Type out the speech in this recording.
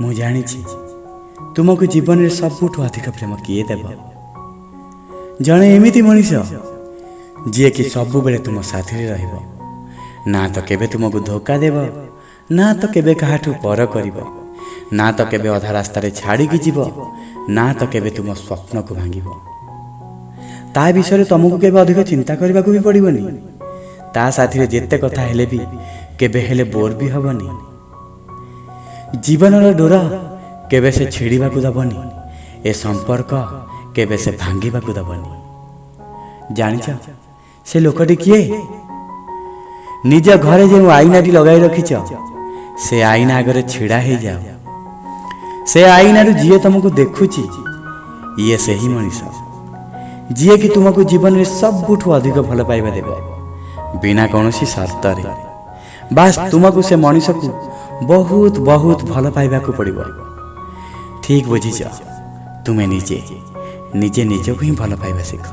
ମୁଁ ଜାଣିଛି ତୁମକୁ ଜୀବନରେ ସବୁଠୁ ଅଧିକ ପ୍ରେମ କିଏ ଦେବ। ଜଣେ ଏମିତି ମଣିଷ, ଯିଏକି ସବୁବେଳେ ତୁମ ସାଥିରେ ରହିବ। ନା ତ କେବେ ତୁମକୁ ଧୋକା ଦେବ, ନା ତ କେବେ କାହାଠୁ ପର କରିବ, ନା ତ କେବେ ଅଧା ରାସ୍ତାରେ ଛାଡ଼ିକି ଯିବ, ନା ତ କେବେ ତୁମ ସ୍ୱପ୍ନକୁ ଭାଙ୍ଗିବ। ତା ବିଷୟରେ ତୁମକୁ କେବେ ଅଧିକ ଚିନ୍ତା କରିବାକୁ ବି ପଡ଼ିବନି। ତା ସାଥିରେ ଯେତେ କଥା ହେଲେ ବି କେବେ ହେଲେ ବୋର୍ ବି ହେବନି। ଜୀବନର ଡୋର କେବେ ସେ ଛିଡ଼ିବାକୁ ଦେବନି, ଏ ସମ୍ପର୍କ କେବେ ସେ ଭାଙ୍ଗିବାକୁ ଦେବନି। ଜାଣିଛ ସେ ଲୋକଟି କିଏ? ନିଜ ଘରେ ଯେଉଁ ଆଇନାଟି ଲଗାଇ ରଖିଛ, ସେ ଆଇନା ଆଗରେ ଛିଡ଼ା ହେଇଯାଅ। ସେ ଆଇନାରୁ ଯିଏ ତୁମକୁ ଦେଖୁଛି, ଇଏ ସେହି ମଣିଷ, ଯିଏକି ତୁମକୁ ଜୀବନରେ ସବୁଠୁ ଅଧିକ ଭଲ ପାଇବା ଦେବ ବିନା କୌଣସି ସର୍ତ୍ତରେ। ବାସ୍, ତୁମକୁ ସେ ମଣିଷକୁ ବହୁତ ବହୁତ ଭଲ ପାଇବାକୁ ପଡ଼ିବ। ଠିକ୍ ବୁଝିଛ, ତୁମେ ନିଜେ ନିଜେ ନିଜକୁ ହିଁ ଭଲ ପାଇବା ଶିଖ।